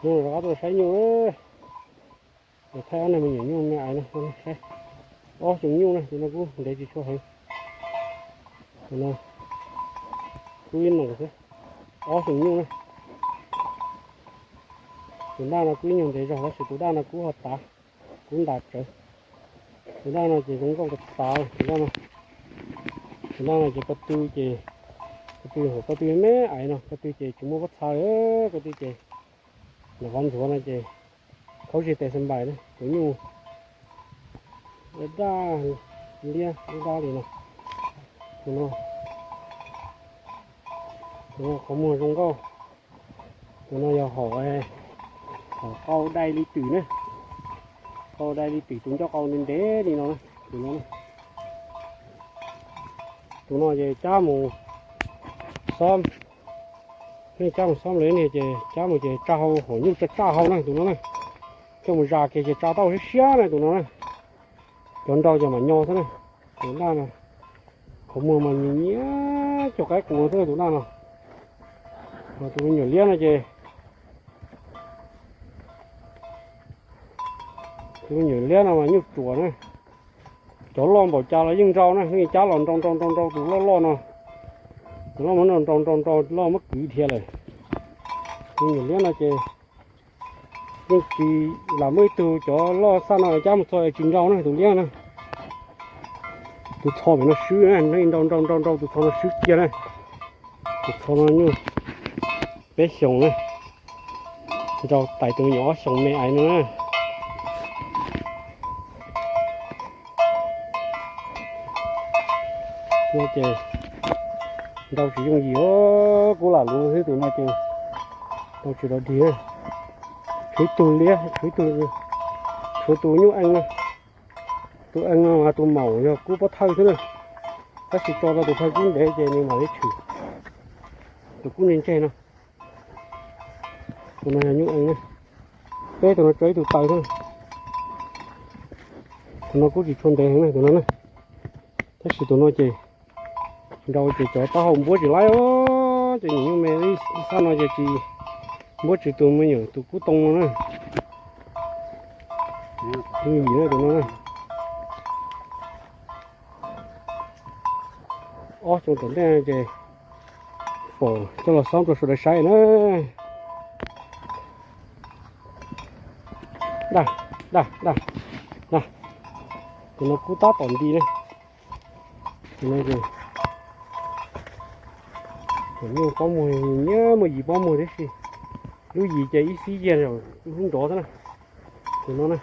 Rov qab tuaj saib nyuj, thaij ob niag me nyuam nyuj me aiv no saib. Ob xyoo nyuj na, tus no kuj ntev tsis tshua heev. Tus no kub ib noos xwb, ob xyoo nyuj na. Tus daj no kub ib nyuag ntev zog tab sis tus daj no kub ho tav, kub ntas tsawv. Tus daj no ces zoo nkauj tas tas, tus daj no. Tus daj no ces ko tw ces, ko tw hauv ko tw me aiv no, ko tw ces tsis muaj pob txha li, ko tw ces nyuam qhuav ntxuav no ces khaub zig tes xab npais na, tus nyuj daj liab daj li no. Tus no, tus no qhov muag zoo nkauj. Tus no yog hom, hom qau dai li twm na, qau dai li twm tus ncauj qau ntev ntev li no, tus no. Tus no ces cab mus xob, nej cab mus xob lawv niag ces cab mus ces tsa hau hom nyuj tsa tsaj hau na tus no na. Coj mus zas kiag ces tsa tau siab siab na tus no na. Cov nrau ces mam nyo xwb na. Tus daj no qhov muag mas nyiam nyiam cov qaib qus xwb tus daj no. Tus me nyuam liab no ces, tus me nyuam liab no mas nyuj ruam na. Cov loj npaum cas los yeej nrau na, nej cab los nrau nrau nrau nrau tus loj loj no. Tus loj muab nrau nrau nrau nrau loj muab kwv dhia lawm. Tus me nyuam liab no ces yeej tsis lam muaj ib tug cov loj xaj no cab mus txog es tsis nrau na tus liab na. Tus txho pem no swb na, nej nrau nrau nrau nrau tus txho no swb kiag na. Tus txho no nyuj peb xyoos na, nrau tais tus me nyuam ob xyoos me aiv no na. No ces nrau tsis yooj yim os, kuv lam luv xwb tus no ces nrau tsis rov dig. Tshuav ib tug liab, tshuav ib tug, tshuav tus nyuj ees na. Tus ees no mas tus maum yog kub pob thawj xwb na, tab sis tso rau tus thawj kub ntev ces nws mam li tshwm. Tus kub ntseg ntseg no, tus no yog nyuj ees na. Peb tus no tso ib tug taw xwb. Tus no kuj tsis tshua ntev heev na tus no na, tab sis tus no ces nrau ces cov taub hau npuab tsis laib os, ces nyuam nyuj me ib xab no ces tsis, npuab tsis tus me nyuam tus kub too no na. Yooj yim na tus no na. Ob xyoo tom ntej ces pom coj los xob rau sawv daws saib na. Daj, daj, daj, daj. Tus no kub tab tom nti na. Tus no ces nyuj pob muag, nyiam muaj yim pob muag tib si. Lub yim ces ib xib yiag lub nrov xwb na. Tus no na,